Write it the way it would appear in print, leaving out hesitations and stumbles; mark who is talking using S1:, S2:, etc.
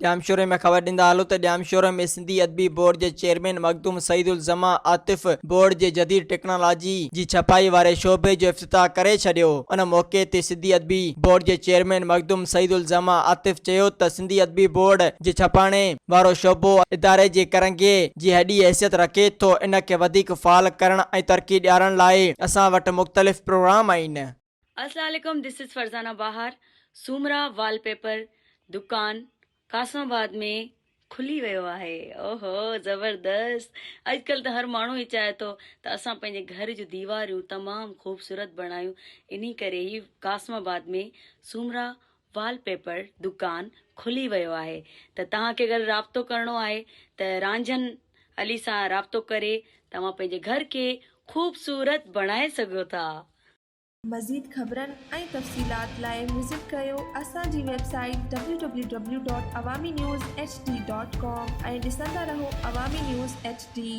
S1: ڄامشوري ۾ خبر ڏيندا هلون ته ڄامشوري ۾ سنڌي ادبي بورڊ جي چيئرمين مخدوم سعيد الزمان عاطف بورڊ جي جديد ٽيڪنالاجي جي ڇپائي واري شعبي جو افتتاح ڪري ڇڏيو. ان موقعي تي سنڌي ادبي بورڊ جي چيئرمين مخدوم سعيد الزمان عاطف چيو ته سنڌي ادبي بورڊ جي ڇپاڻي وارو شعبو اداري جي ڪرنگهي جي هڏي حيثيت رکي ٿو ان کي وڌيڪ فعال ڪرڻ ۽ ترقي ڏيارڻ لاء اسان وٽ مختلف پروگرام آهن.
S2: السلام عليڪم this is Farzana Bahar Soomra wallpaper دڪان قاسم آباد ۾ کلي ويو آهي اوهو زبردست اڄڪلهه ته هر ماڻهو ئي چاهي ٿو ته اسان پنهنجي گهر جون ديواريون تمام خوبصورت بڻايون انهي ڪري هي قاسم آباد ۾ سومرا وال پيپر دڪان کلي ويو آهي ته توهان کي اگر رابطو ڪرڻو آهي ته رانجهن علي سان رابطو ڪري توهان پنهنجي گهر کي خوبصورت بڻائي سگهو ٿا.
S3: مزيد خبرن ۽ تفصيلات لاء وزٽ ڪريو اسان جي website W W W dot Awami news H D dot com ۽ ڏسندا رهو عوامي نيوز ايڇ ڊي.